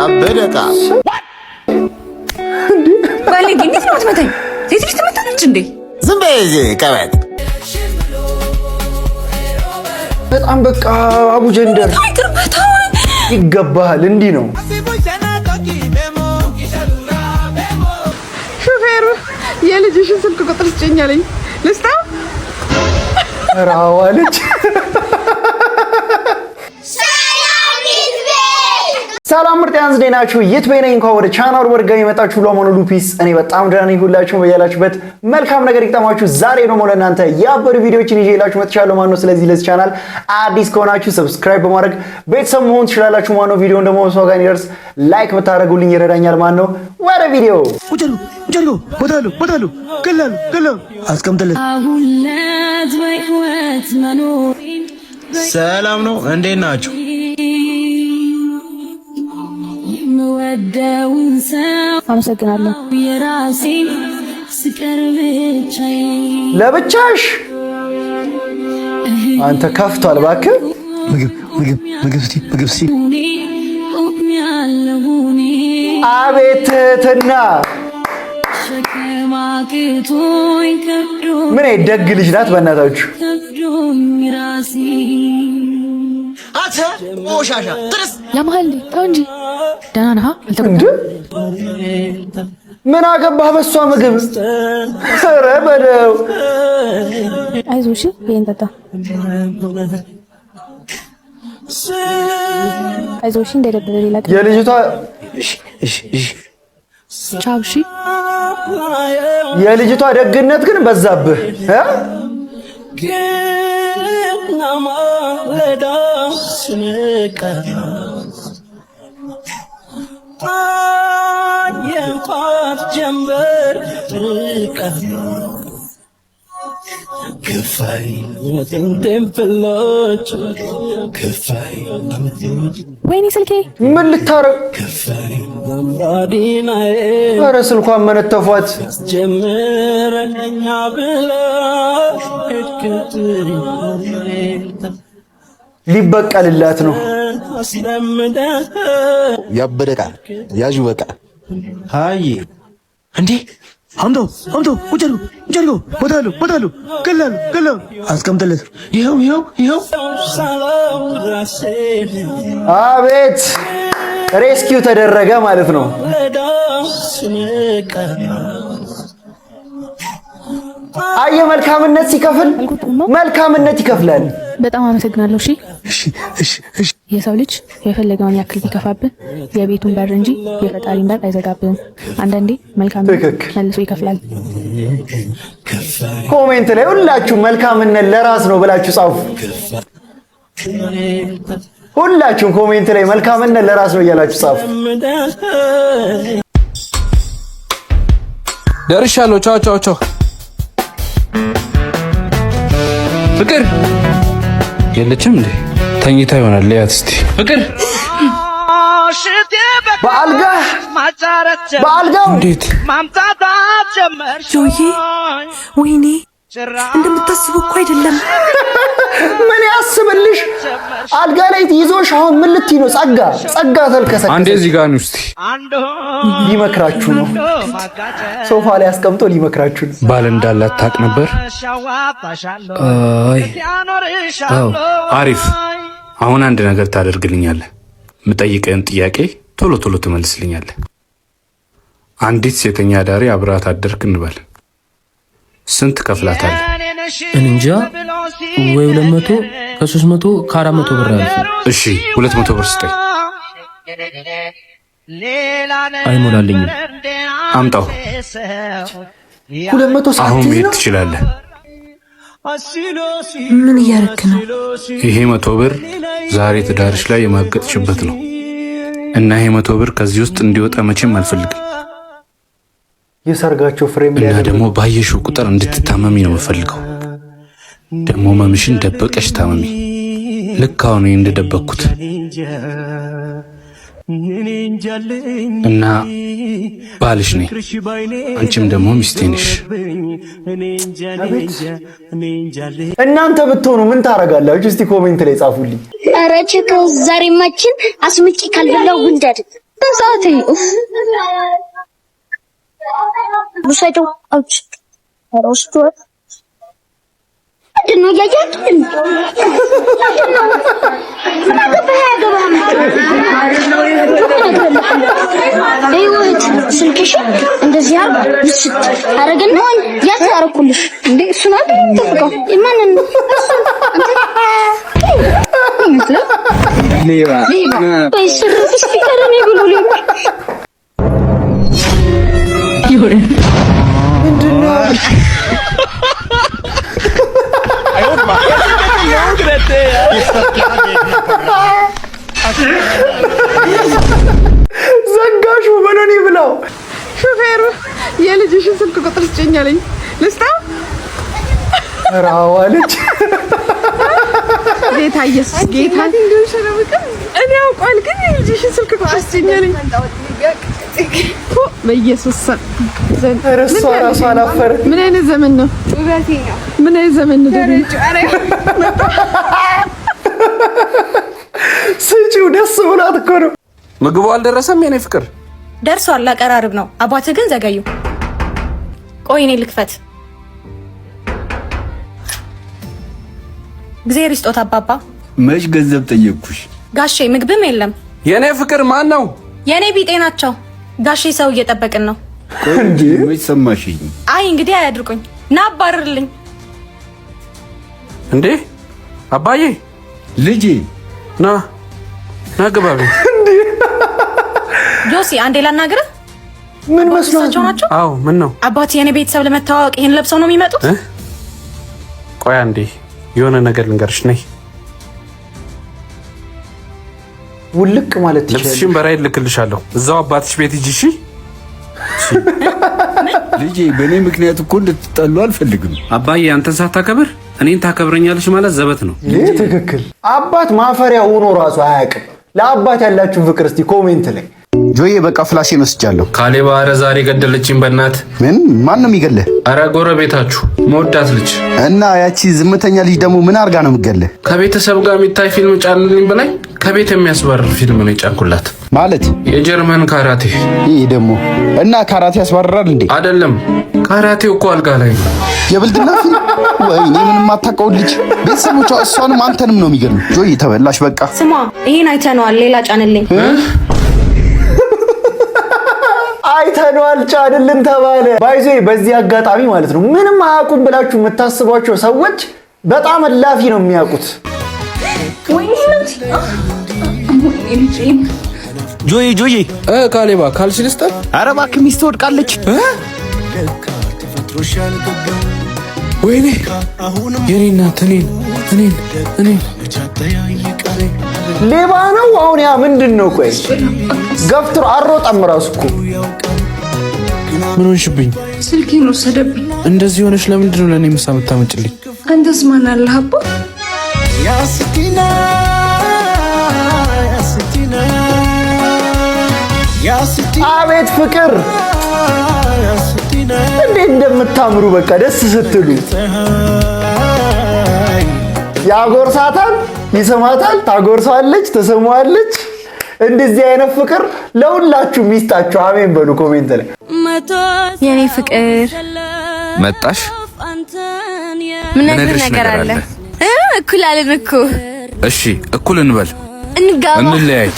ያበደ ዕቃ። ባለጌ፣ እንዴት ነው የምትመታኝ? ሴት ልጅ ትመታለች እንዴ? ዝም በይ እዚህ ቀበጥ። በጣም በቃ አቡጀንደር ይገባሃል። እንዲህ ነው። ሾፌሩ የልጅሽን ስልክ ቁጥር ስጭኝ አለኝ። ልስጠው? ራዋለች። ሰላም ምርጥ ያንዝ ናችሁ። የት በይነኝ እንኳን ወደ ቻናሉ በድጋሚ የመጣችሁ ለመሆኑ ሉፒስ፣ እኔ በጣም ደህና ነኝ። ሁላችሁም በያላችሁበት መልካም ነገር ይግጠማችሁ። ዛሬ ደግሞ ለእናንተ ያበዱ ቪዲዮዎችን ይዤላችሁ መጥቻለሁ ማለት ነው። ስለዚህ ለዚህ ቻናል አዲስ ከሆናችሁ subscribe በማድረግ ቤተሰብ መሆን ትችላላችሁ ማለት ነው። ቪዲዮውን ደግሞ ሰው ጋር እንዲደርስ like ብታደርጉልኝ ይረዳኛል ማለት ነው። ወደ ቪዲዮ። ሰላም ነው፣ እንዴት ናችሁ? አመሰግናለሁ። ለብቻሽ አንተ ከፍቷል እባክህ። ምግብ ምግብ ምግብ እስቲ ምግብ እስቲ። አቤት ትህትና! ምን ደግ ልጅ ናት በእናታችሁ። አንተ ቆሻሻ ትርስ ያመሃል እንዴ? ተው እንጂ፣ ደህና ነህ? እንዴ ምን አገባህ በሷ ምግብ? ኧረ በለው። አይዞህ እሺ፣ ይሄን ጠጣ። አይዞህ እሺ፣ እንዳይደብርህ ሌላ ቀን። የልጅቷ ቻው እሺ። የልጅቷ ደግነት ግን በዛብህ እ ወይኔ ስልኬ። ምን ልታረግ? ኧረ ስልኳን መነተፏት። ሊበቀልላት ነው። ያበደ ዕቃ ያዡ በቃ። አይ እንዴ አምቶ አምቶ ቁጭ አድርጎ ቁጭ አድርጎ ቦታሉ ቦታሉ ገላሉ ገላሉ አስቀምጥለት። ይኸው ይኸው ይኸው። አቤት rescue ተደረገ ማለት ነው። አየ መልካምነት ሲከፍል መልካምነት ይከፍላል። በጣም አመሰግናለሁ። እሺ እሺ እሺ እሺ። የሰው ልጅ የፈለገውን ያክል ቢከፋብህ የቤቱን በር እንጂ የፈጣሪን በር አይዘጋብህም። አንዳንዴ መልካምነት መልሶ ይከፍላል። Comment ላይ ሁላችሁ መልካምነት ለራስ ነው ብላችሁ ጻፉ። ሁላችሁም comment ላይ መልካምነት ለራስ ነው እያላችሁ ጻፉ። ደርሻለሁ። ቻው ቻው ቻው። ፍቅር የለችም እንዴ? ተኝታ ይሆናል። ልያት እስቲ። ፍቅር። በአልጋ በአልጋው። እንዴት? ጆዬ፣ ወይኔ እንደምታስቡ እኮ አይደለም። ምን ያስብልሽ? አልጋ ላይ ይዞሽ አሁን ምን ልትይ ነው? ጸጋ ጸጋ ተልከሰከሰ። አንዴ እዚህ ጋር ነው እስቲ። ሊመክራችሁ ነው። ሶፋ ላይ አስቀምጦ ሊመክራችሁ ነው። ባል እንዳላት ታውቅ ነበር? አይ አዎ፣ አሪፍ። አሁን አንድ ነገር ታደርግልኛለህ። የምጠይቅህን ጥያቄ ቶሎ ቶሎ ትመልስልኛለህ። አንዲት ሴተኛ አዳሪ አብራት አደርክ እንበል፣ ስንት ከፍላታለህ? እንጃ፣ ወይ 200 ከ300 ከ400 ብር ያልፍ። እሺ፣ 200 ብር ስጠኝ። አይሞላልኝም። አምጣው። 200 አሁን ሳትይዝ መሄድ ነው? ትችላለህ። ምን እያረክ ነው? ይሄ 100 ብር ዛሬ ትዳርሽ ላይ የማገጥሽበት ነው እና ይሄ 100 ብር ከዚህ ውስጥ እንዲወጣ መቼም አልፈልግም። የሰርጋቸው frame እና ሊያደርጉ ደግሞ ባየሽው ቁጥር እንድትታመሚ ነው የምፈልገው። ደግሞ መምሽን ደበቀሽ ታመሚ፣ ልክ አሁን እኔ እንደደበቅኩት። እና ባልሽ ነኝ፣ አንቺም ደግሞ ሚስቴ ነሽ። እናንተ ብትሆኑ ምን ታደርጋላችሁ? እስቲ comment ላይ ጻፉልኝ። ኧረ ችከው ዛሬማችን አስምጬ ካልበላው ወንድ አይደለም። ሰዓቴ ኡፍ ውሰደው። አውጭ ኧረ ወስዷል። ምንድን ነው እያየህ ምንድን ነው? ምን አገባህ? አያገባህም። ይኸውልህ ስልክሽን እንደዚህ አርጋ ውስጥ አረግና ያዝ አረኩልሽ። እንዴ እሱን አይደል የምጠብቀው? ማንን ነው? እሱን ሌባ speaker እኔ ብሎ ሌባ። ዘጋሹ በሎኒ ብለው። ሾፌሩ የልጅሽን ስልክ ቁጥር ስጭኝ አለኝ። ልስጠው? ራዋለች። ጌታ ኢየሱስ ጌታ እኔ አውቋል፣ ግን የልጅሽን ስልክ ቁጥር ስጭኝ አለኝ። በኢየሱስ ስም። እሷ ራሷ አላፈረ። ምን አይነት ዘመን ነው? ምን አይነት ዘመን ነው? ስጪው፣ ደስ ብሏት እኮ ነው። ምግቡ አልደረሰም የኔ ፍቅር? ደርሷል፣ አቀራርብ ነው። አባትህ ግን ዘገዩ። ቆይ እኔ ልክፈት። እግዚአብሔር ይስጦት አባባ። መች ገንዘብ ጠየቅኩሽ? ጋሼ ምግብም የለም። የኔ ፍቅር ማን ነው? የኔ ቢጤ ናቸው ጋሼ። ሰው እየጠበቅን ነው። መች ሰማሽኝ? አይ እንግዲህ አያድርቁኝ። ና አባርርልኝ። እንዴ አባዬ፣ ልጄ ና ና ግባ ቤት። ጆሲ አንዴ ላናግርህ። ምን መስሏቸው ናቸው? አዎ ምን ነው አባት፣ የኔ ቤተሰብ ለመተዋወቅ ይሄን ለብሰው ነው የሚመጡት? ቆይ አንዴ የሆነ ነገር ልንገርሽ። ነይ። ውልቅ ማለት ትችላለሽ። ልብስሽን በራይድ ልክልሻለሁ። እዛው አባትሽ ቤት ሂጂ። እሺ ልጄ፣ በእኔ ምክንያት እኮ እንድትጠሉ አልፈልግም። አባዬ አንተን ሳታከብር እኔን ታከብረኛለሽ ማለት ዘበት ነው። ይህ ትክክል። አባት ማፈሪያ ሆኖ ራሱ አያውቅም። ለአባት ያላችሁን ፍቅር እስቲ comment ላይ። ጆዬ በቃ flash ኤን ወስጃለሁ። ካሌባ ኧረ ዛሬ ገደለችኝ በእናት። ምን? ማን ነው የሚገልህ? ኧረ ጎረቤታችሁ መወዳት ልጅ። እና ያቺ ዝምተኛ ልጅ ደግሞ ምን አርጋ ነው የምትገልህ? ከቤተሰብ ጋር የሚታይ ፊልም ጫንልኝ ብላኝ ከቤት የሚያስባርር ፊልም ነው የጫንኩላት። ማለት? የጀርመን ካራቴ። ይህ ደግሞ እና ካራቴ ያስባርራል እንዴ? አይደለም፣ ካራቴው እኮ አልጋ ላይ ነው። የብልግና ፊልም። ወይኔ ምንም የማታውቀው ልጅ ቤተሰቦቿ እሷንም አንተንም ነው የሚገሉ። ጆዬ ተበላሽ በቃ። ስማ ይሄን አይተነዋል፣ ሌላ ጫንልኝ። አይተነዋል ጫንልን ተባለ። By the way በዚህ አጋጣሚ ማለት ነው ምንም አያውቁም ብላችሁ የምታስቧቸው ሰዎች በጣም እላፊ ነው የሚያውቁት። ጆዬ ጆዬ። ካሌባ ካልሲ ልስጠህ? ኧረ እባክህ ሚስት ወድቃለች። ወይኔ የኔ እናት፣ እኔን እኔን እኔን። ሌባ ነው አሁን። ያ ምንድን ነው? ቆይ ገፍትሮ አሮጠም ራሱ እኮ። ምን ሆንሽብኝ? ስልኬን ወሰደብኝ። እንደዚህ ሆነሽ ለምንድን ነው ለእኔ ምሳ የምታመጭልኝ? አንተስ ማን አለህ አባ? አቤት ፍቅር፣ እንዴት እንደምታምሩ በቃ ደስ ስትሉ። ያጎርሳታል፣ ይስማታል፣ ታጎርሰዋለች፣ ትስመዋለች። እንደዚህ አይነት ፍቅር ለሁላችሁም ይስጣችሁ። አሜን በሉ comment ላይ። የኔ ፍቅር መጣሽ? ምነግርህ ነገር አለ። እኩል አለን እኮ። እሺ እኩል እንበል፣ እንጋባ፣ እንለያይ።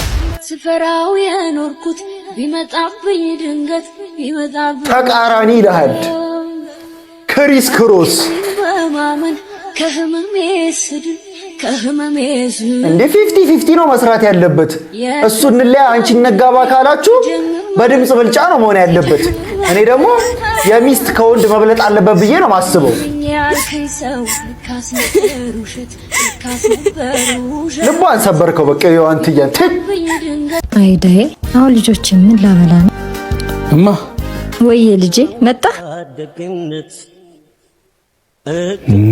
ስፈራው የኖርኩት ቢመጣብኝ ድንገት ቢመጣብኝ ተቃራኒ ይልሃል። Criss cross። በማመን ከህመሜ ስድን ከህመሜ ስድን። እንዴ 50-50 ነው መስራት ያለበት። እሱ እንለያ አንቺ እንጋባ ካላችሁ በድምፅ ብልጫ ነው መሆን ያለበት። እኔ ደግሞ የሚስት ከወንድ መብለጥ አለበት ብዬ ነው ማስበው። ያልከኝ ሰው ልካስ ነበር ውሸት፣ ልካስ ነበር ውሸት። ልቧን ሰበርከው። በቃ የዋንትያን ትች። አይዳዬ አሁን ልጆች ምን ላበላ ነው? እማ። ወይዬ ልጄ መጣ።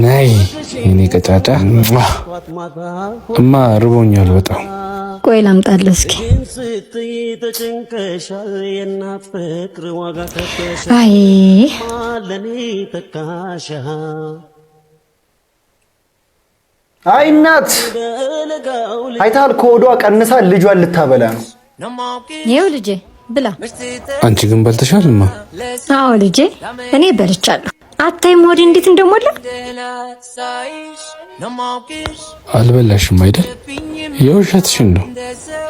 ነይ የኔ ቀጫጫ። እማ ርቦኛል በጣም። ቆይ ላምጣልህ እስኪ። አይ አይ እናት አይተሃል፣ ከሆዷ ቀንሳ ልጇን ልታበላ ነው። ይኸው ልጄ ብላ። አንቺ ግን በልተሻልማ? አዎ ልጄ እኔ በልቻለሁ። አታይም ሆዴ እንዴት እንደሞላ? አልበላሽም አይደል? የውሸትሽን ነው፣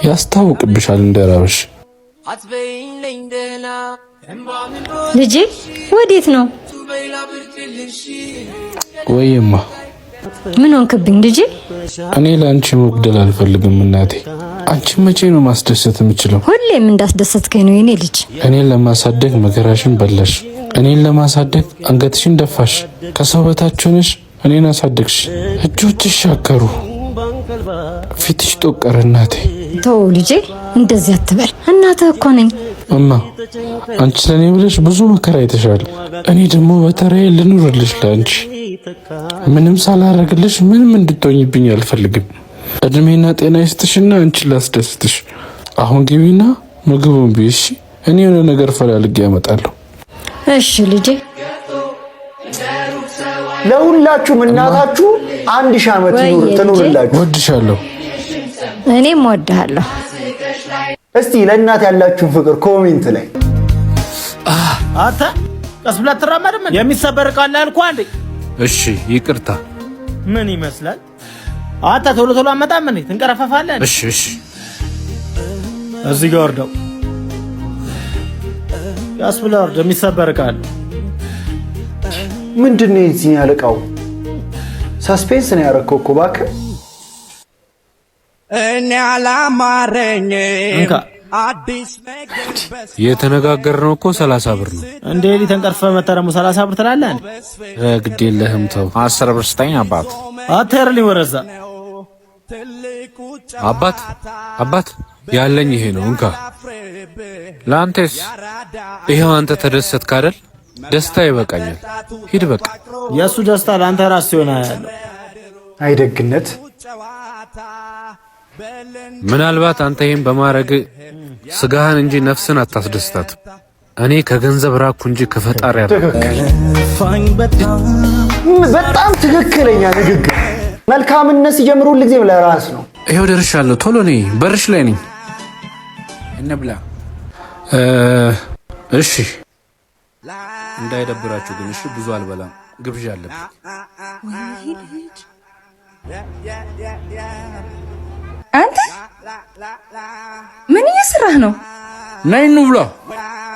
ያስታውቅብሻል እንደራበሽ። ልጄ ወዴት ነው? ወይማ ምን ሆንክብኝ ልጄ? እኔ ለአንቺ መጉደል አልፈልግም እናቴ። አንቺ መቼ ነው ማስደሰት የምችለው? ሁሌም እንዳስደሰትከኝ ነው የኔ ልጅ። እኔን ለማሳደግ መከራሽን በላሽ። እኔን ለማሳደግ አንገትሽን ደፋሽ። ከሰው በታች ሆነሽ እኔን አሳደግሽ። እጆችሽ ሻከሩ፣ ፊትሽ ጦቀረ። እናቴ ተው ልጄ፣ እንደዚህ አትበል። እናትህ እኮ ነኝ። እማ አንቺ ለእኔ ብለሽ ብዙ መከራ አይተሻል። እኔ ደግሞ በተራዬ ልኑርልሽ ለአንቺ። ምንም ሳላረግልሽ ምንም እንድትሆኝብኝ አልፈልግም። እድሜና ጤና ይስጥሽና አንቺን ላስደስትሽ። አሁን ግቢና ምግቡን ብይ እሺ። እኔ የሆነ ነገር ፈላልጌ ያመጣለሁ። እሺ ልጄ። ለሁላችሁም እናታችሁ 1000 ዓመት ትኑርላችሁ። ወድሻለሁ። እኔም ወድሃለሁ። እስቲ ለእናት ያላችሁን ፍቅር comment ላይ። አንተ ቀስ ብለህ አትራመድም? የሚሰበር ዕቃ አለ አልኩህ አንዴ። እሺ ይቅርታ። ምን ይመስላል? አንተ ቶሎ ቶሎ አመጣም እንዴ? ትንቀረፈፋለህ። እሺ እሺ። እዚህ ጋር ወርደው፣ ቀስ ብለህ ወርደው፣ የሚሰበር ዕቃ አለ። ምንድን ነው የዚህ ያለቃው? Suspense ነው ያደረከው እኮ እባክህ። እኔ አላማረኝም። እንካ። የተነጋገርነው እኮ 30 ብር ነው። እንደ ኤሊ ተንቀርፈህ መተህ ደግሞ 30 ብር ትላለህ እንዴ? ኧረ ግድ የለህም ተው። 10 ብር ስጠኝ አባት። አትሄርልኝ ወረዛ። አባት አባት ያለኝ ይሄ ነው፣ እንካ። ለአንተስ ይሄው። አንተ ተደሰትክ አይደል? ደስታ ይበቃኛል። ሂድ በቃ። የእሱ ደስታ ለአንተ ራስ ሲሆን ያለው አይደግነት። ምናልባት አንተ ይሄን በማድረግ ስጋህን እንጂ ነፍስን አታስደስታት። እኔ ከገንዘብ ራኩ እንጂ ከፈጣሪ ትክክል። በጣም ትክክለኛ ንግግር። መልካምነት ሲጀምር ሁልጊዜም ለራስ ነው። ይኸው ደርሻለሁ። ቶሎ ነይ፣ በርሽ ላይ ነኝ። እንብላ። እሺ፣ እንዳይደብራችሁ ግን እሺ። ብዙ አልበላም፣ ግብዣ አለብኝ። አንተ ምን እየሰራህ ነው? ነይ እንብላ።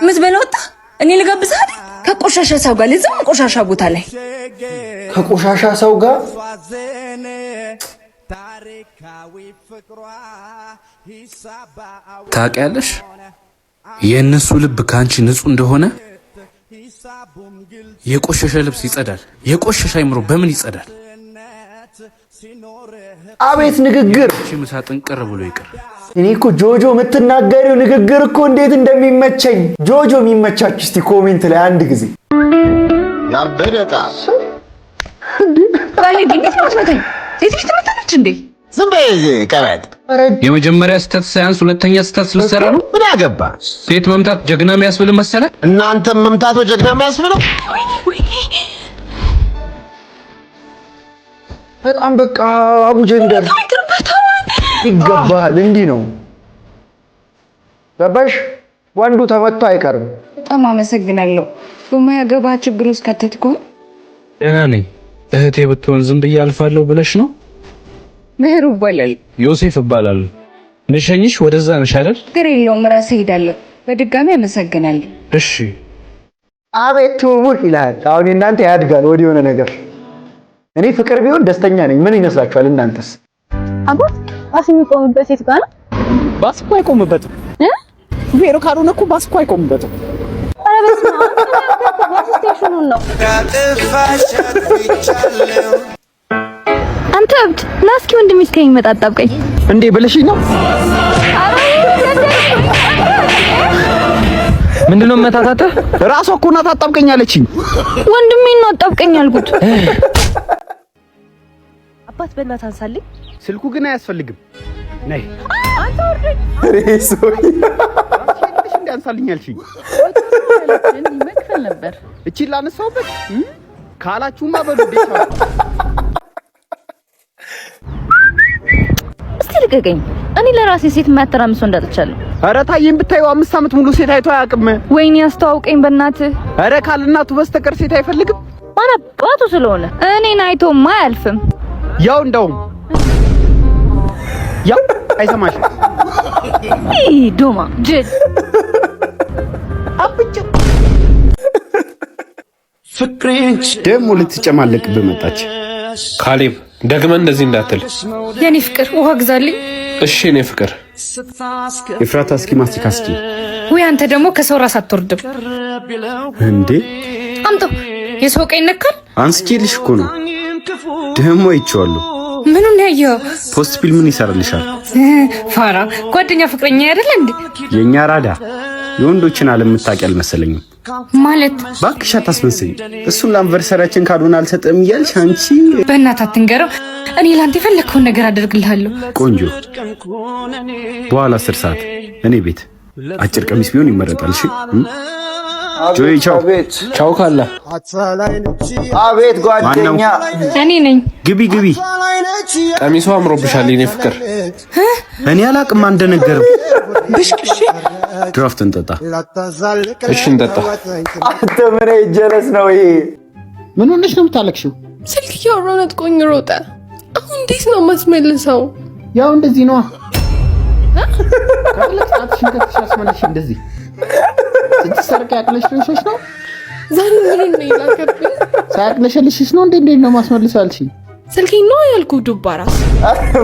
የምትበላው ወጣ። እኔ ልጋብዝህ አይደል? ከቆሻሻ ሰው ጋር ለዛም ቆሻሻ ቦታ ላይ። ከቆሻሻ ሰው ጋር። ታውቂያለሽ፣ የእነሱ ልብ ከአንቺ ንጹህ እንደሆነ የቆሸሸ ልብስ ይጸዳል። የቆሸሸ አይምሮ በምን ይጸዳል? አቤት ንግግር! ምሳ ጥንቅር ብሎ ይቅር። እኔ እኮ ጆጆ የምትናገሪው ንግግር እኮ እንዴት እንደሚመቸኝ። ጆጆ የሚመቻችሁ እስቲ comment ላይ አንድ ጊዜ። ያበደጣ። ሴት ልጅ ትመታለች እንዴ? ዝም በይ ቀበጥ። የመጀመሪያ ስህተት ሳያንስ ሁለተኛ ስህተት ስለሰራ ነው። ምን አገባ? ሴት መምታት ጀግና የሚያስብል መሰለ? እናንተም መምታት ነው ጀግና የሚያስብለው? በጣም በቃ አቡጀንደር ይገባሃል። እንዲህ ነው ገባሽ? ወንዱ ተመቶ አይቀርም። በጣም አመሰግናለሁ። በማያገባ ችግር ውስጥ ከተትኩ። ደህና ነኝ። እህቴ ብትሆን ዝም ብዬ አልፋለሁ ብለሽ ነው? ምህሩ ይባላል። ዮሴፍ እባላለሁ። ንሸኝሽ ወደዛ ነሽ አይደል? ችግር የለውም ራሴ እሄዳለሁ። በድጋሚ አመሰግናለሁ። እሺ። አቤት ትውውቅ ይላል። አሁን እናንተ ያድጋል ወደ የሆነ ነገር። እኔ ፍቅር ቢሆን ደስተኛ ነኝ። ምን ይመስላችኋል እናንተስ? አባት ባስ የሚቆምበት የት ጋር ነው? ባስ እኮ አይቆምበትም። ቬሮ ካልሆነ እኮ ባስ እኮ አይቆምበትም። ኧረ በስመ አብ፣ bus station ኑን ነው። አንተ እብድ ና እስኪ ወንድሜ እስከሚመጣ አጣብቀኝ። እንዴ ብለሽኝ ነው? ምንድነው መታታተ? ራሷ እኮ ናት አጣብቀኝ አለችኝ። ወንድሜን ነው አጣብቀኝ አልኩት። አባት በእናትህ አንሳልኝ። ስልኩ ግን አያስፈልግም። ነይ። አንተ ወርደኝ። እንዴ አንሳልኝ አልሽኝ። መክፈል ነበር። እቺን ላነሳውበት ካላችሁማ በሉ። እስቲ ልቀቀኝ። እኔ ለራሴ ሴት የማያተራምሰው እንዳጥቻለሁ። ኧረ ታዬን ብታዩ 5 ዓመት ሙሉ ሴት አይቶ አያውቅም። ወይኔ አስተዋውቀኝ በእናትህ። ኧረ ካለእናቱ በስተቀር ሴት አይፈልግም። ማን አባቱ ስለሆነ እኔን አይቶማ አያልፍም። ያው እንደውም ያው አይሰማሽም። ይህ ዶማ ጅል። አብጭ። ደግሞ ልትጨማለቅብህ መጣች። ካሌብ፣ ደግመህ እንደዚህ እንዳትል። የኔ ፍቅር፣ ውሃ ግዛልኝ። እሺ የኔ ፍቅር። ኤፍራታ፣ እስኪ ማስቲካ እስኪ። ውይ አንተ ደግሞ ከሰው ራስ አትወርድም። እንዴ? አምጠው፣ የሰው ዕቃ ይነካል። አንስቼልሽ እኮ ነው። ደግሞ አይቼዋለሁ። ምኑን ያየኸው? Post pill ምን ይሰራልሻል? ፋራ ጓደኛ ፍቅረኛ አይደለ እንዴ? የእኛ ራዳ የወንዶችን ዓለም የምታውቂ አልመሰለኝም። ማለት? እባክሽ አታስመስኝ። እሱን ለ anniversary ያችን ካልሆነ አልሰጥም እያልሽ አንቺ። በእናትህ አትንገረው። እኔ ለአንተ የፈለግከውን ነገር አደርግልሃለሁ። ቆንጆ፣ በኋላ 10 ሰዓት እኔ ቤት አጭር ቀሚስ ቢሆን ይመረጣል። እሺ ጆይ፣ ቻው። አቤት። ቻው ካለ። አቤት ጓደኛ። እኔ ነኝ። ግቢ ግቢ። ቀሚሱ አምሮብሻል የኔ ፍቅር። እኔ አላቅም እንደነገረው። ድራፍት እንጠጣ። እሺ እንጠጣ። አንተ ምን ጀለስ ነው ይሄ? ምን ሆነሽ ነው የምታለቅሽው? ስልክ እያወራሁ ነጥቆኝ ሮጠ። አሁን እንዴት ነው የማስመልሰው? ያው እንደዚህ ነዋ። ከፈለግሽ ጣትሽን ከፍተሽ አስመልሽ። እንደዚህ ስትሰርቂ ያቅለሽልሽሽ ነው። ዛሬ ምኑን ነው የላከብኝ? ሳያቅለሸልሽሽ ነው እንዴ? እንዴት ነው ማስመልሰው አልሽኝ? ስልኬን ነው ያልኩህ ዱባ ራስ።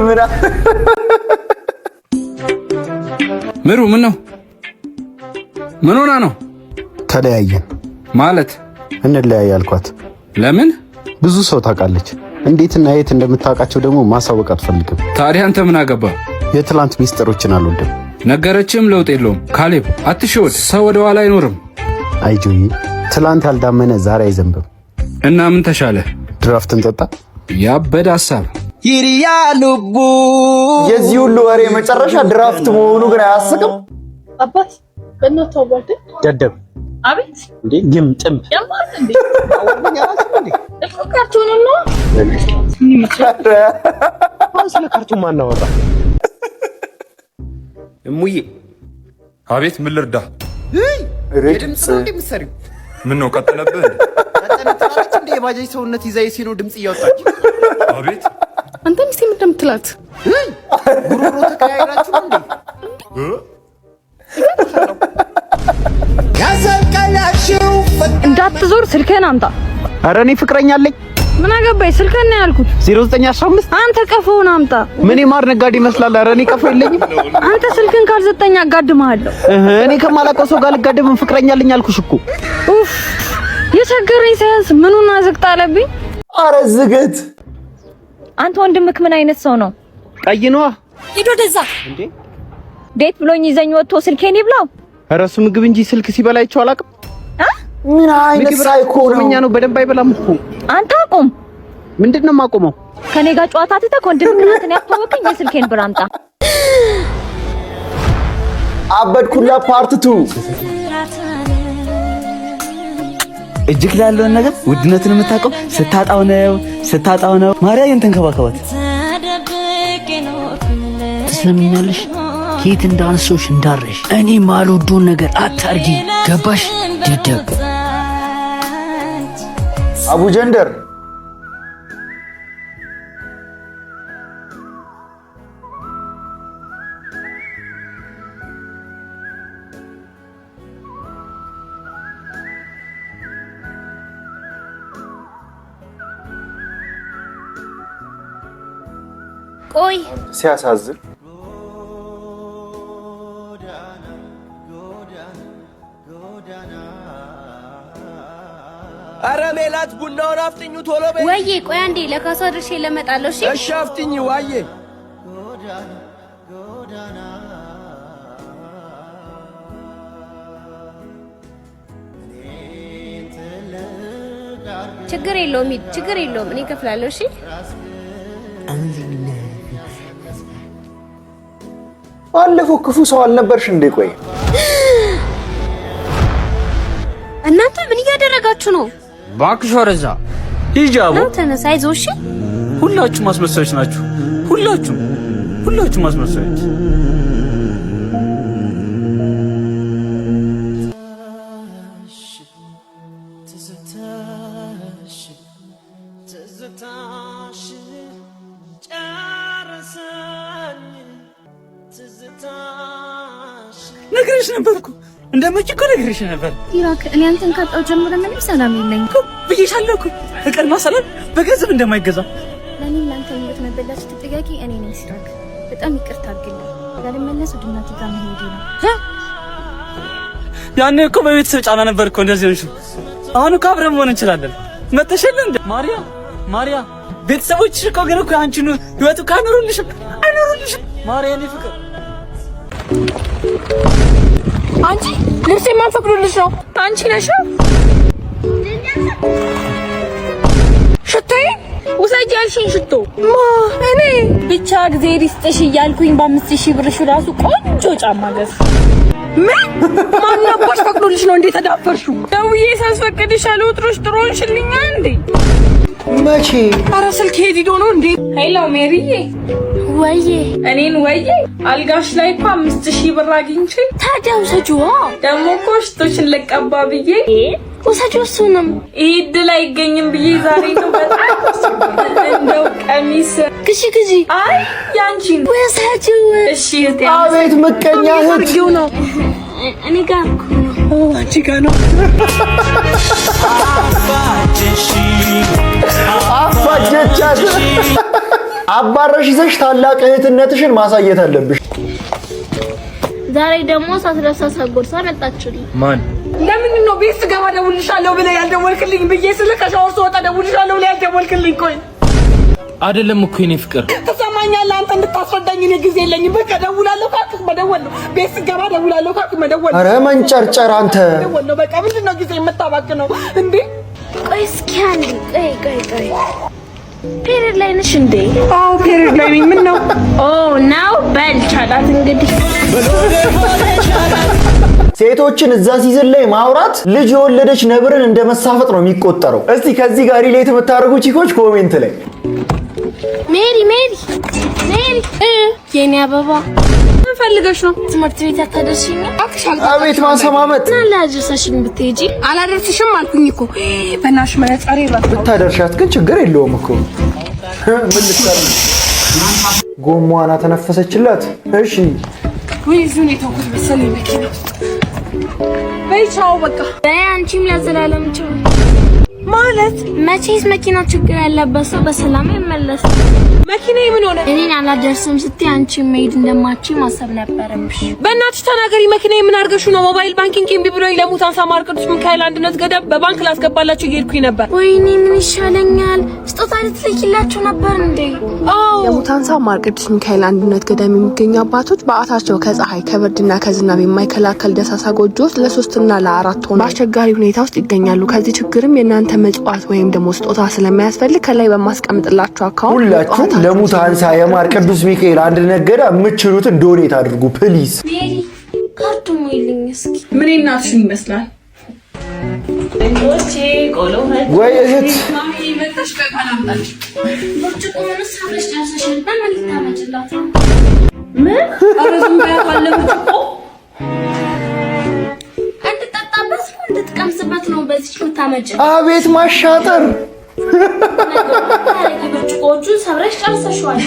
ምን? ምሩ፣ ምን ነው? ምን ሆና ነው? ተለያየን። ማለት? እንለያይ አልኳት። ለምን? ብዙ ሰው ታውቃለች። እንዴትና የት እንደምታውቃቸው ደግሞ ማሳወቅ አትፈልግም። ታዲያ አንተ ምን አገባ? የትላንት ሚስጥሮችን አልወድም። ነገረችም ለውጥ የለውም። ካሌብ፣ አትሸወድ። ሰው ወደ ኋላ አይኖርም። አይ ጆዬ፣ ትላንት ያልዳመነ ዛሬ አይዘንብም። እና ምን ተሻለ? ድራፍት እንጠጣ። ያበደ ሀሳብ። የዚህ ሁሉ ወሬ መጨረሻ ድራፍት መሆኑ ግን አያስቅም? አባት፣ በእናትህ አዋርደኝ። ደደብ። አቤት። እንዴ ግም ጥምብ። ያማል እንዴ? እኮ ካርቱኑ ነው። አሁን ስለ ካርቱን ማናወራ? እሙዬ። አቤት፣ ምን ልርዳ? የድምፅ ነው እንዴ የምትሰሪው? ምን ነው ቀጠለብህ? ቀጠነ ትላለች እንዴ? የባጃጅ ሰውነት ይዛ የሲኖ ድምፅ እያወጣች። አቤት። አንተ ሚስቴ ምንድን ነው የምትላት? ጉሮሮ ተቀያይራችሁ ነው እንዴ? እንዳትዞር፣ ስልክህን አምጣ። ኧረ እኔ ፍቅረኛ አለኝ። ምን አገባኝ? ስልክህን ነው ያልኩት። 0915። አንተ ቀፎውን አምጣ። ምን የማር ነጋዴ ይመስላል? ኧረ እኔ ቀፎ የለኝም። አንተ ስልክህን ካልሰጠኝ አጋድመሃለሁ። እህ፣ እኔ ከማላውቀው ሰው ጋር ልጋደምም? ፍቅረኛ አለኝ አልኩሽ እኮ። ኡፍ፣ የቸገረኝ ሳያንስ ምኑን አዝግጣ አለብኝ። አረ ዝግት። አንተ ወንድምክ ምን አይነት ሰው ነው? ቀይ ነዋ። ሂድ ወደዛ። እንዴ? Date ብሎኝ ይዘኝ ወጥቶ ስልኬን ይብላው። ኧረ እሱ ምግብ እንጂ ስልክ ሲበላ አይቼው አላውቅም። ምን አይነት ምግብ ራሱ ሳይኮ ነው? ጾመኛ ነው፣ በደንብ አይበላም እኮ። አንተ አቁም። ምንድን ነው የማቆመው? ከኔ ጋር ጨዋታ ትተህ ወንድምክ ናትን ያስተዋወቀኝ የስልኬን ብር አምጣ። አበድኩላ part 2። እጅግ ላይ ያለውን ነገር ውድነትን የምታውቀው ስታጣው ነው፣ ስታጣው ነው። ማርያም ተንከባከባት። ትሰሚኛለሽ? ከየት እንዳነሶሽ እንዳረሽ እኔ ማልወደውን ነገር አታርጊ። ገባሽ? ደደብ። አቡጀንደር። ቆይ። ሲያሳዝን። አረ ሜላት፣ ቡናውን አፍጥኙ ቶሎ በይ። ወዬ፣ ቆይ አንዴ ለካሷ ድርሼ ለመጣለሁ። እሺ። እሺ አፍጥኝ ዋዬ። ችግር የለውም ሂድ፣ ችግር የለውም፣ እኔ እከፍላለሁ። እሺ። ባለፈው ክፉ ሰው አልነበርሽ እንዴ? ቆይ። እናንተ ምን እያደረጋችሁ ነው? እባክሽ ወደዛ ሂጂ አቦ። ነው ተነሳ፣ አይዞህ። እሺ። ሁላችሁም አስመሳዮች ናችሁ። ሁላችሁም፣ ሁላችሁም አስመሳዮች። ነግሬሽ ነበር እኮ እንደመጪ እኮ ነግሬሽ ነበር። ኢራክ እኔ አንተን ካጣሁ ጀምሮ ምንም ሰላም የለኝም እኮ ብዬሻለሁ እኮ ፍቅርና ሰላም በገንዘብ እንደማይገዛ። ለእኔም ለአንተ ህይወት መበላሽ ተጠያቂ እኔ ነኝ ሲራክ። በጣም ይቅርታ አድርግልኝ። ላልመለስ ወደ እናቴ ጋር መሄዴ ነው። ያኔ እኮ በቤተሰብ ጫና ነበር እኮ እንደዚህ ሆንሽው። አሁን እኮ አብረን መሆን እንችላለን። መተሸል እንደ ማርያ ማርያ ቤተሰቦችሽ እኮ ግን እኮ አንቺን ህይወቱ እኮ አይኖሩልሽም አይኖሩልሽም። ማርያ የኔ ፍቅር አንቺ ልብስ ማን ፈቅዶልሽ ነው? አንቺ ነሽ። ሽቶዬ ውሰጂ ያልሽኝ ሽቶ ማ እኔ ብቻ እግዜር ይስጥሽ እያልኩኝ በ5,000 ብርሽ ራሱ ቆንጆ ጫማ ገዝ ምን ማን አባሽ ፈቅዶልሽ ነው እንዴ ተዳፈርሽው? ደውዬ ሳስፈቅድሽ አልወጥሮሽ ጥሩ ሆንሽልኛ እንዴ? መቼ? ኧረ ስልክ ሄድ ነው እንዴ? Hello ሜሪዬ። ወዬ እኔን ወዬ አልጋሽ ላይ እኮ 5,000 ብር አግኝቼ። ታዲያ ውሰጂዋ። ደግሞ እኮ ሽቶሽን ልቀባ ብዬ። ውሰጂው እሱንም። ይሄ እድል አይገኝም ብዬ ዛሬ ነው በጣም እንደው ቀሚስ ግዢ ግዢ። አይ ያንቺን ውሰጂው። እሺ እህቴ። አቤት ምቀኛ እህት። ነው እኔ ጋር እኮ ነው። አንቺ ጋር ነው። አፋጀቻት። አባረሽ ይዘሽ ታላቅ እህትነትሽን ማሳየት አለብሽ። ዛሬ ደግሞ ሳትለብሳ ሳትጎርሳ መጣችልኝ። ማን? ለምንድን ነው ቤት ስገባ ደውልልሻለሁ ብለህ ያልደወልክልኝ? ብዬ ስልህ ከሻወር ስወጣ ደውልልሻለሁ ብለህ ያልደወልክልኝ? ቆይ አይደለም እኮ የኔ ፍቅር ትሰማኛለህ? አንተ እንድታስረዳኝ እኔ ጊዜ የለኝም። በቃ ደውላለሁ ካልክ መደወል ነው። ቤት ስገባ ደውላለሁ ካልክ መደወል ነው። ኧረ መንጨርጨር አንተ። መደወል ነው። በቃ ምንድን ነው ጊዜ የምታባክነው እንዴ? ቆይ እስኪ አንዴ ቆይ ቆይ ቆይ period ላይ ነሽ እንዴ? አዎ period ላይ ነኝ። ምን ነው? Oh now በል ቻላት እንግዲህ። ሴቶችን እዛ season ላይ ማውራት ልጅ የወለደች ነብርን እንደ መሳፈጥ ነው የሚቆጠረው። እስቲ ከዚህ ጋር relate የምታደርጉ ቺኮች comment ላይ። ሜሪ ሜሪ ሜሪ የኔ አበባ። ምን ፈልገሽ ነው? ትምህርት ቤት አታደርሽኝም? አቤት ማሰማመጥ። እና ላደርሰሽኝ ብትሄጂ። አላደርስሽም አልኩኝ እኮ። በእናትሽ መነጸሬ ረሳሁት። ብታደርሻት ግን ችግር የለውም እኮ። ምን ልትሰሪ? ጎማዋን ተነፈሰችላት። እሺ። ወይ እዚሁ ነው የተውኩት መሰለኝ መኪና ውስጥ። በይ ቻው በቃ። በይ አንቺም ለዘላለም ቻው። ማለት መቼስ መኪናው ችግር ያለበት ሰው በሰላም አይመለስም። መኪናዬ ምን ሆነ? እኔን አላደርስም ስትይ አንቺም መሄድ እንደማትችይ ማሰብ ነበረብሽ። በእናትሽ ተናገሪ። መኪናዬ ምን አድርገሽው ነው? Mobile banking እምቢ ብሎኝ ለሙታንሳ ማር ቅዱስ ሚካኤል አንድነት ገዳም በባንክ ላስገባላቸው እየሄድኩኝ ነበር። ወይኔ ምን ይሻለኛል? ስጦታ ልትልኪላቸው ነበር እንዴ? አዎ። የሙታንሳ ማር ቅዱስ ሚካኤል አንድነት ገዳም የሚገኙ አባቶች በዓታቸው ከፀሐይ ከብርድና ከዝናብ የማይከላከል ደሳሳ ጎጆ ውስጥ ለሶስትና ለአራት ሆነው በአስቸጋሪ ሁኔታ ውስጥ ይገኛሉ። ከዚህ ችግርም የእናንተ ምጽዋት ወይም ደግሞ ስጦታ ስለሚያስፈልግ ከላይ በማስቀምጥላቸው account ሁላችሁም ለሙታንሳ የማር ቅዱስ ሚካኤል አንድነት ገዳም የምትችሉትን donate አድርጉ please። ሜሪ ካርዱ ሙይልኝ እስኪ። ምን እናትሽን ይመስላል? ወይ እህት። ማሚ መጣሽ? በቃ ላምጣልሽ። ብርጭቆውንስ አብረሽ ጨርሰሻል። በምን ልታመጭላት ነው? ምን? ኧረ ዝም በያት አለ ብርጭቆ። እንድጠጣበት ነው እንድትቀምስበት ነው በዚህ ልታመጭ? አቤት ማሻጠር። ብርጭቆዎቹን ሰብረሽ ጨርሰሽዋል።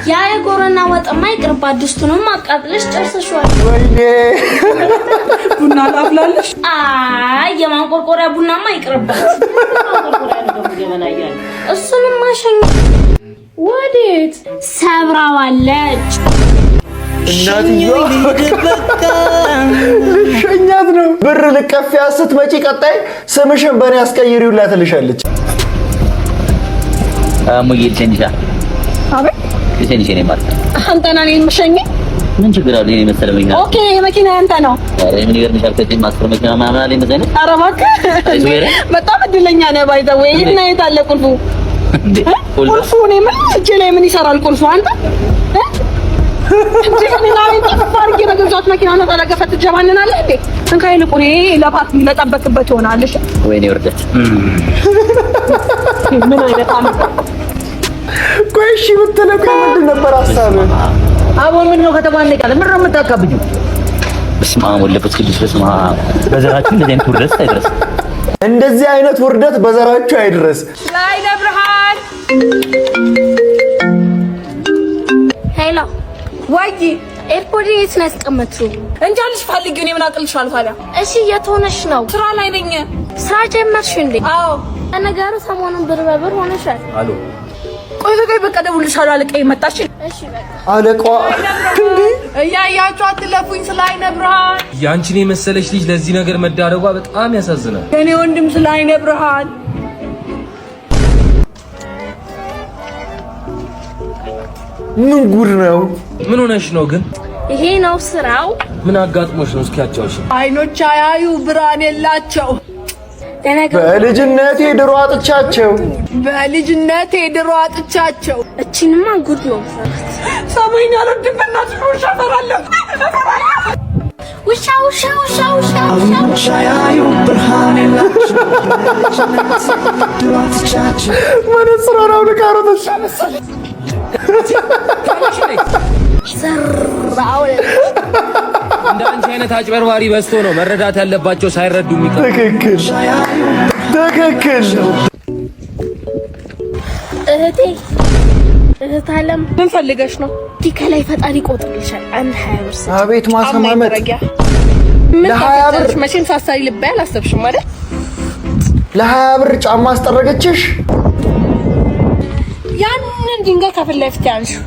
ያ የጎረና ወጥማ ይቅርባት፣ ድስቱንም አቃጥለሽ ጨርሰሽዋል። ወይኔ። ቡና ላፍላለሽ? አይ የማንቆርቆሪያ ቡናማ ይቅርባት። እሱንም ማሸኝ ወዴት ሰብራዋለች። እናትየዋ ልሸኛት ነው። ብር ልቀፊያ ስትመጪ ቀጣይ ስምሽን በእኔ አስቀይሪውላ ትልሻለች። እሙዬ ልሸኝሻ። አቤት። ልሸኝሽ የእኔ ማለት። አንተ ነህ እኔን የምሸኘኝ? ምን ችግር አለው? የእኔ መሰለ መኪና። Okay መኪና ያንተ ነው። ኧረ ምን ይገርምሻል? ከዚህም 10 መኪና ምናምን አለኝ መሰለኝ። ኧረ እባክህ። አይዞህ ኧረ። በጣም እድለኛ ነህ። By the way እና የት አለ ቁልፉ? እንዴ ቁልፉ እኔ ምን እጄ ላይ ምን ይሰራል ቁልፉ? አንተ እ? እንዴ ምን አይነት ጥፍ አድርጌ በገዛሁት መኪና ነው ተለገፈ ትጀባንናለህ እንዴ? እንካ ይልቁን ይሄ ለፓርክ ለጠበቅበት ይሆናል። እሺ። ወይኔ ውርደት። ምን አይነት አመጣ? ቆይ እሺ ብትለው ቆይ ምንድን ነበር ሀሳብህ? አቦ ምን ነው ከተባነቃለ ምን ነው የምታካብጂው? በስመ አብ ወወልድ ወመንፈስ ቅዱስ። በስመ አብ። በዘራችሁ እንደዚህ አይነት ውርደት አይድረስ። እንደዚህ አይነት ውርደት በዘራችሁ አይድረስ። ላይ ለብርሃን። Hello። ወይ። AirPod የት ነው ያስቀመጥሽው? እንጃልሽ ፈልጊው። እኔ ምን አቅልሻለሁ ታዲያ? እሺ የት ሆነሽ ነው? ስራ ላይ ነኝ። ስራ ጀመርሽ እንዴ? አዎ። ነገሩ ሰሞኑን ብር በብር ሆነሻል። አሎ ቆይ ቆይ፣ በቃ እደውልልሻለሁ። አለቃዬ መጣች። እሺ በቃ አለቃዋ እንዴ! እያያችሁ አትለፉኝ። ስለ አይነ ብርሃን ያንቺን የመሰለች ልጅ ለዚህ ነገር መዳረጓ በጣም ያሳዝናል። የኔ ወንድም ስለ አይነ ብርሃን ምን ጉድ ነው? ምን ሆነሽ ነው ግን? ይሄ ነው ስራው። ምን አጋጥሞሽ ነው? እስኪ አጫውሽኝ። አይኖች አያዩ ብርሃን የላቸው። በልጅነቴ ድሮ አጥቻቸው በልጅነቴ ድሮ አጥቻቸው። እቺንማ ጉድ ነው። ሰማይን አልወድም። በእናትሽ ውሻ እፈራለሁ። ውሻ ውሻ ውሻ ውሻ ውሻ መነጽሯን አውልቃ ሮጠች። እንደ አንቺ አይነት አጭበርባሪ በዝቶ ነው መረዳት ያለባቸው ሳይረዱ የሚቀሩ። ትክክል ትክክል። እህቴ እህት አለም ምን ፈልገሽ ነው? እንዲህ ከላይ ፈጣሪ ይቆጥርልሻል። አንድ 20 ብር ስጪኝ። አቤት ማሰማመጥ! ምን ለ20 ብር ታፈጫለሽ? መቼም ሳሳሪ ልባይ አላሰብሽም አይደል? ለ20 ብር ጫማ አስጠረገችሽ። ያንን ድንጋይ ከፊት ለፊት ያንሺው።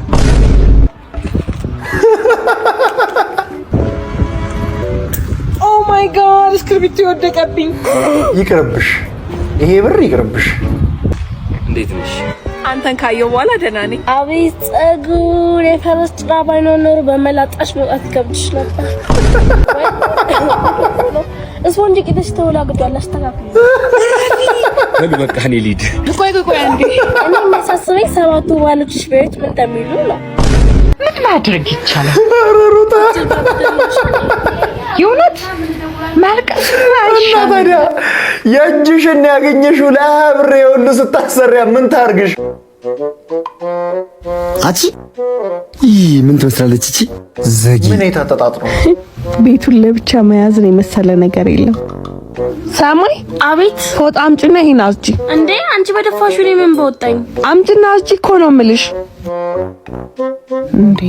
Oh my God እስክርቢቶ የወደቀብኝ። ይቅርብሽ፣ ይሄ ብር ይቅርብሽ። እንዴት ነሽ? አንተን ካየሁ በኋላ ደህና ነኝ። አቤት ጸጉር! የፈረስ ጭራ ባይኖር ኖሮ በመላጣሽ መውጣት ይከብድሽ ነበር። እስፖንጅ ቂጥሽ ተወላግዷል። አስተካክሉ። በሉ በቃ እኔ ልሂድ። ቆይ ቆይ ቆይ አንዴ። እኔ የሚያሳስበኝ ሰባቱ ባሎችሽ ቢያዩት ምን እንደሚሉ ነው። ምን ማድረግ ይቻላል? ኧረ ሩታ የእውነት ማልቀስ እና ታዲያ የእጅሽን ያገኘሽው ለ20 ብር የሁሉ ስታሰሪያ ምን ታርግሽ? አቺ ይህ ምን ትመስላለች እቺ ዘጊ? ምን የታጠጣጥ ነው? ቤቱን ለብቻ መያዝን የመሰለ ነገር የለም። ሳሙኤል። አቤት። ፎጣ አምጪና ይሄን አስጂ። እንዴ አንቺ በደፋሽው እኔ ምን በወጣኝ? አምጪና አስጂ እኮ ነው የምልሽ። እንዴ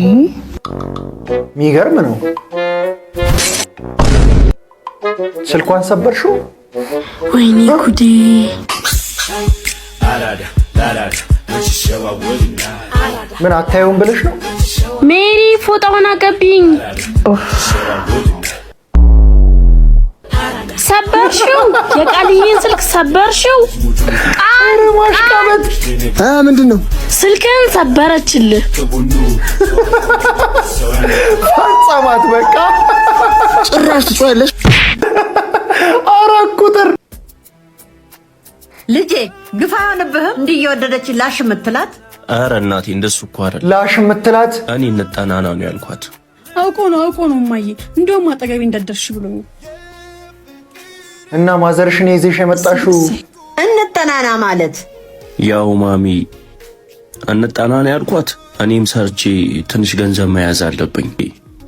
የሚገርም ነው። ስልኳን ሰበርሽው? ወይኔ ጉዴ! ምን አታየውም ብለሽ ነው? ሜሪ ፎጣውን አቀብኝ። ሰበርሽው! የቃልዬን ስልክ ሰበርሽው! ቃል ማሽቃበጥ ምንድን ነው? ስልክን ሰበረችልህ። ፈጸማት በቃ። ጭራሽ ትጮያለሽ። 4 ቁጥር ልጄ ግፋ አይሆንብህም? እንዲህ እየወደደች ላሽ የምትላት? ኧረ እናቴ እንደሱ እኮ አይደለም። ላሽ የምትላት እኔ እንጠናና ነው ያልኳት። አውቆ ነው አውቆ ነው እማዬ። እንደውም አጠገቤ እንዳትደርሽ ብሎኝ። እና ማዘርሽን ይዘሽ የመጣሽው? እንጠናና ማለት? ያው ማሚ እንጠናና ያልኳት እኔም ሰርቼ ትንሽ ገንዘብ መያዝ አለብኝ።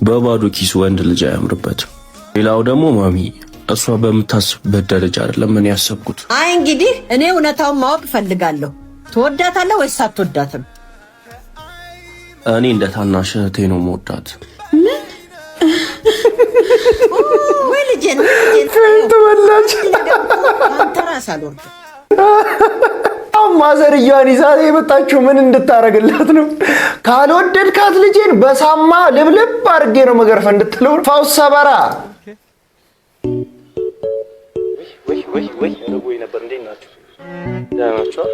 በባዶ ኪስ ወንድ ልጅ አያምርበትም። ሌላው ደግሞ ማሚ እሷ በምታስብበት ደረጃ አይደለም እኔ ያሰብኩት። አይ እንግዲህ እኔ እውነታውን ማወቅ እፈልጋለሁ። ትወዳታለህ ወይስ አትወዳትም? እኔ እንደ ታናሽ እህቴ ነው የምወዳት። ምን? ወይ ልጄን ወይ ልጄን faint በላች። አንተ ራስ አልወርድም። ማዘርያዋን ይዛ የመጣችው ምን እንድታረግላት ነው? ካልወደድካት ልጄን በሳማ ልብልብ አድርጌ ነው መገርፈ እንድትለው ፈውስ ሰበራ። ወይ ወይ ወይ ርቦኝ ነበር። እንዴት ናችሁ? ደህና ናችሁ?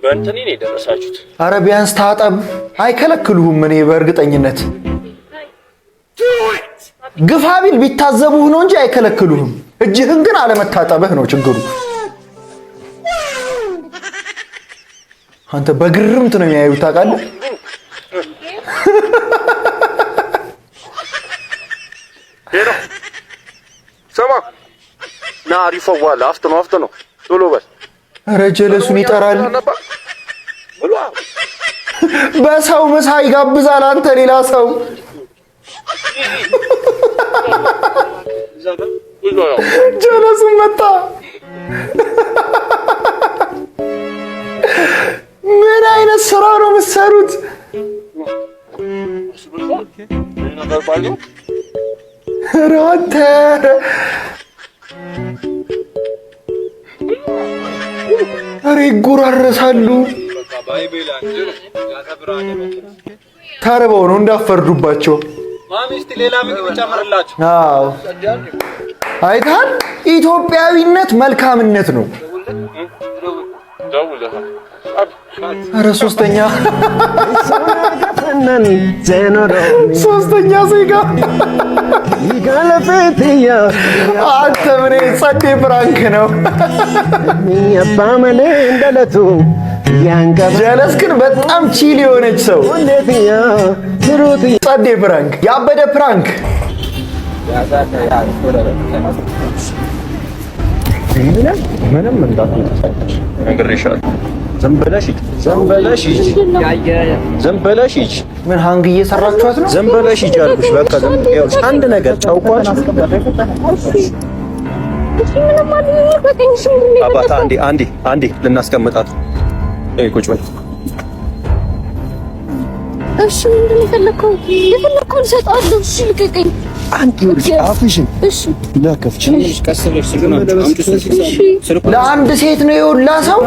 በእንትኔ ነው የደረሳችሁት። አረ ቢያንስ ታጠብ። አይከለክሉህም። እኔ በእርግጠኝነት ግፋ ቢል ቢታዘቡህ ነው እንጂ አይከለክሉህም። እጅህን ግን አለመታጠብህ ነው ችግሩ። አንተ በግርምት ነው የሚያዩት ታውቃለህ። Hello ስማ፣ ና አሪፍ ዋላ አፍጥነው አፍጥነው ቶሎ በል። ኧረ ጀለሱን ይጠራል። በሰው ምሳ ይጋብዛል። አንተ ሌላ ሰው ጀለሱን መጣ። ምን አይነት ስራ ነው የምትሰሩት? ኧረ አንተ ኧረ ይጎራረሳሉ። ተርበው ነው እንዳፈርዱባቸው። አዎ አይተሃል። ኢትዮጵያዊነት መልካምነት ነው። ኧረ ሶስተኛ ዜጋ አንተ ምን ጸዴ prank ነው። ጀለስ ግን በጣም chill የሆነች ሰው ጸዴ prank፣ ያበደ prank። ምንም እንዳትንቀሳቀሽ ነግሬሻለሁ። ዝም ብለሽ ሂጂ፣ ዝም ብለሽ ሂጂ፣ ዝም ብለሽ ሂጂ። ምን hang እየሰራችኋት ነው? ዝም ብለሽ ሂጂ አልኩሽ። በቃ ዝም ይኸውልሽ፣ አንድ ነገር ጨውቋሽ። አባታ አንዴ አንዴ አንዴ ልናስቀምጣት። እይ ቁጭ በል። እሺ ምንድን ነው የፈለግከው? የፈለግከውን እሰጥሃለሁ። እሺ ልቀቀኝ። አንድ ይኸውልሽ፣ አፍሽን እሺ እንዳትከፍቺ። ለአንድ ሴት ነው የውላ ሰው።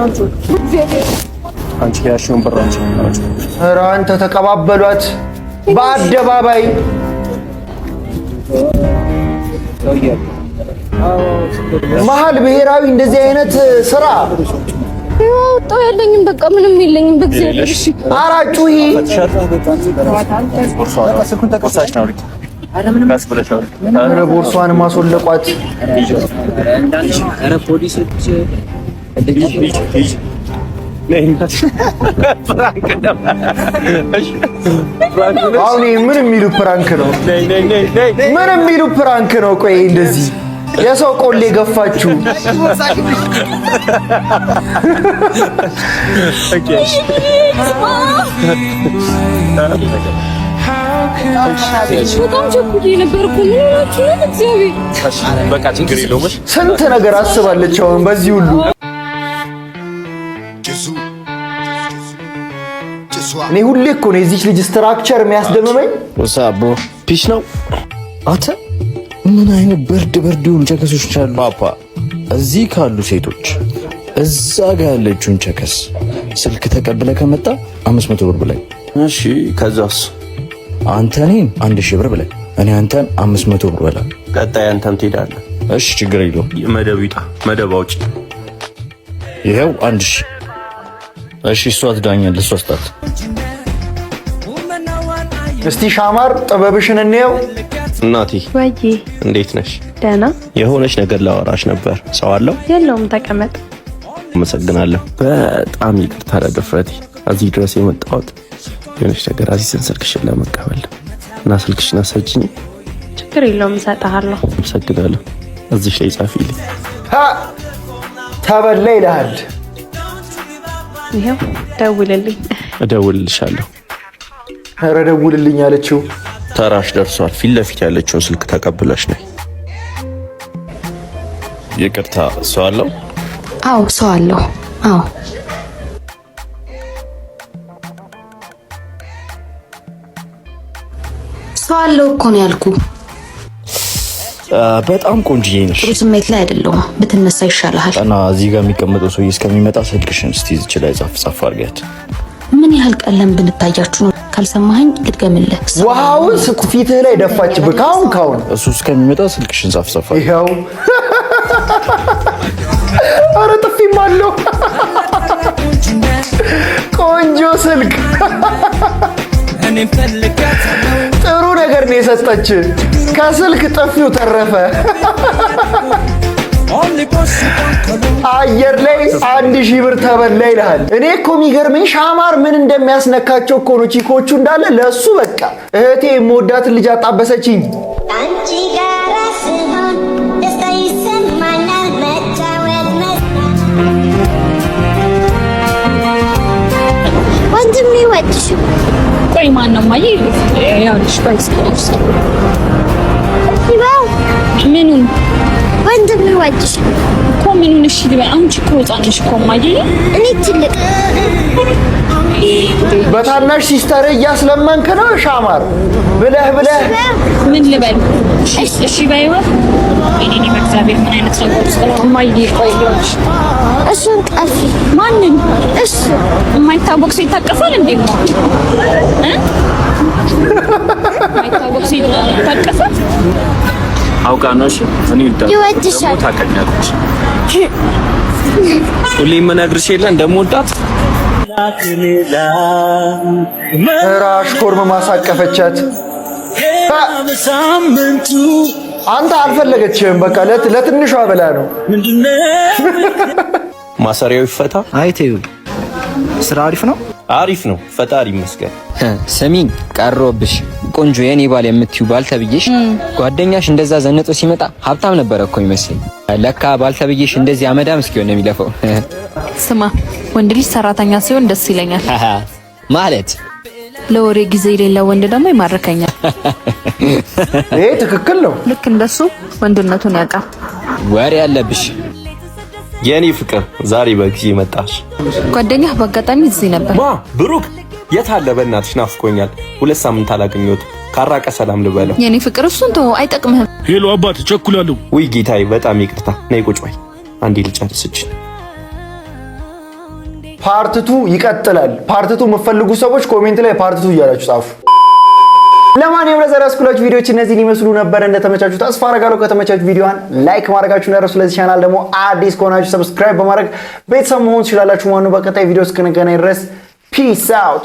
አንቺ ያልሽውን ብር አንቺ ኧረ አንተ ተቀባበሏት በአደባባይ። መሀል ብሔራዊ እንደዚህ አይነት ስራ ወጣው ያለኝም በቃ ምንም የለኝም። በእግዚአብሔር እሺ ኧረ ጩሂ። ኧረ ቦርሷን ማስወለቋት። አሁን ይሄ ምን የሚሉ prank ነው? ምን የሚሉ prank ነው? ቆይ እንደዚህ የሰው ቆሌ ገፋችሁ። በጣም ቸኩዬ ነበር እኮ። ምን ሆናችሁ ነው? እግዚአብሔር በቃ ችግር የለውም። ስንት ነገር አስባለች አሁን በዚህ ሁሉ። እኔ ሁሌ እኮ ነው የዚች ልጅ structure የሚያስደምመኝ። What's up bro? Peace ነው። አንተ ምን አይነት በርድ በርድ የሆኑ ቸከሶች አሉ። ፓፓ እዚህ ካሉ ሴቶች እዛ ጋር ያለችውን ቸከስ ስልክ ተቀብለ ከመጣ 500 ብር ብላይ። እሺ ከዛስ? አንተ እኔን 1000 ብር ብላይ፣ እኔ አንተን 500 ብር በላ። ቀጣይ አንተም ትሄዳለህ። እሺ ችግር የለውም። መደብ ይውጣ፣ መደብ አውጪ። ይኸው 1000። እሺ እሷ ትዳኛለህ፣ እሷ ስጣት። እስቲ ሻማር ጥበብሽን እንየው። እናቴ ወይ እንዴት ነሽ? ደህና። የሆነች ነገር ላወራሽ ነበር። ሰው አለው? የለውም፣ ተቀመጥ። አመሰግናለሁ። በጣም ይቅርታ ለድፍረቴ። እዚህ ድረስ የመጣሁት የሆነች ነገር አዚዘን ስልክሽን ለመቀበል እና ስልክሽን አሰጭኝ። ችግር የለውም፣ እሰጥሃለሁ። አመሰግናለሁ። እዚሽ ላይ ጻፊልኝ። ተበላ ይልሃል። ይኸው ደውልልኝ። እደውልልሻለሁ። ኧረ ደውልልኝ አለችው። ተራሽ ደርሷል። ፊት ለፊት ያለችውን ስልክ ተቀብለሽ ነይ። ይቅርታ ሰው አለው? አዎ ሰው አለው። አዎ ሰው አለው እኮ ነው ያልኩ። በጣም ቆንጅዬ ነሽ። ጥሩ ስሜት ላይ አይደለሁም። ብትነሳ ይሻልሃል። እና እዚህ ጋር የሚቀመጠው ሰውዬ እስከሚመጣ ስልክሽን እስቲ እዚች ላይ ጻፍ ጻፍ አድርጊያት። ምን ያህል ቀለም ብንታያችሁ ነው? ካልሰማኸኝ ልድገምልህ። ውሃውን ፊትህ ላይ ደፋችብህ። ካሁን ካሁን እሱ እስከሚመጣ ስልክሽን ጻፍ ጻፍ አድርጊ። ይኸው ኧረ ጥፊም አለው። ቆንጆ ስልክ ጥሩ ነገር ነው የሰጠች። ከስልክ ጥፊው ተረፈ። አየር ላይ 1000 ብር ተበላ ይልሃል። እኔ እኮ የሚገርመኝ ሻማር ምን እንደሚያስነካቸው እኮ ነው። ቺኮቹ እንዳለ ለእሱ በቃ እህቴ የምወዳትን ልጅ አጣበሰችኝ። አንቺ ጋራ ስሆን ደስታ ይሰማኛል። መጫወት ወንድሜ ወድሽ ቆይ ማን ነው ማየ? ይኸውልሽ ቆይ እስኪ ምኑን ወንድሜ ወድሽ እኮ ምኑን እሺ ልበል? አንቺ እኮ ህፃን ነሽ እኮ እማዬ። እኔ ትልቅ። በታናሽ sister እያስለመንክ ነው ሻማር ብለህ ብለህ። ምን ልበል? እሺ እሺ በይው። እኔ በእግዚአብሔር ምን አይነት ነገር ውስጥ ነው እማዬ? ቆይ ይኸውልሽ፣ እሱን ቀፊ። ማንን? እሱ። የማይታወቅ ሰው ይታቀፋል እንዴ? እ? የማይታወቅ ሰው ይታቀፋል? አውቃ ነው። እሺ እኔ ይወድሻል። ታውቀኛለች። ሁሌ የምነግርሽ የለ እንደምወዳት። ራሽ ኮርም ማሳቀፈቻት። አንተ አልፈለገችህም። በቃ ለትንሿ ብላ ነው። ማሰሪያው ይፈታ። አይ ተይው። ስራ አሪፍ ነው። አሪፍ ነው፣ ፈጣሪ ይመስገን። ስሚኝ፣ ቀሮብሽ ቆንጆ የኔ ባል የምትዩ ባል ተብዬሽ ጓደኛሽ እንደዛ ዘንጦ ሲመጣ ሀብታም ነበረ እኮ ይመስለኝ። ለካ ባል ተብዬሽ እንደዚህ አመዳም እስኪሆን ነው የሚለፈው። ስማ፣ ወንድ ልጅ ሰራተኛ ሲሆን ደስ ይለኛል። ማለት? ለወሬ ጊዜ የሌለው ወንድ ደግሞ ይማርከኛል። ይሄ ትክክል ነው። ልክ እንደሱ ወንድነቱን ያውቃል። ወሬ ያለብሽ። የኔ ፍቅር፣ ዛሬ በጊዜ መጣሽ። ጓደኛህ በአጋጣሚ እዚህ ነበር። ማ? ብሩክ የት አለ? በእናትሽ ናፍቆኛል። 2 ሳምንት አላገኘሁትም። ካራቀ ሰላም ልበለው። የኔ ፍቅር፣ እሱን ተወው፣ አይጠቅምህም። Hello አባት፣ ቸኩላለሁ። ውይ ጌታዬ፣ በጣም ይቅርታ። ነይ ቁጭ በይ። አንዴ ልጨርስች። Part 2 ይቀጥላል። Part 2 የምትፈልጉ ሰዎች comment ላይ part 2 እያላችሁ ጻፉ። ለማንኛውም ለዛሬ ያስኩላችሁ ቪዲዮዎች እነዚህን ይመስሉ ነበር። እንደተመቻችሁ ተስፋ አደርጋለሁ። ከተመቻችሁ ቪዲዮዋን like ማድረጋችሁ እንዳትረሱ። ለዚህ ቻናል ደግሞ አዲስ ከሆናችሁ subscribe በማድረግ ቤተሰብ መሆን ትችላላችሁ። ማኑ በቀጣይ ቪዲዮ እስክንገናኝ ድረስ peace out።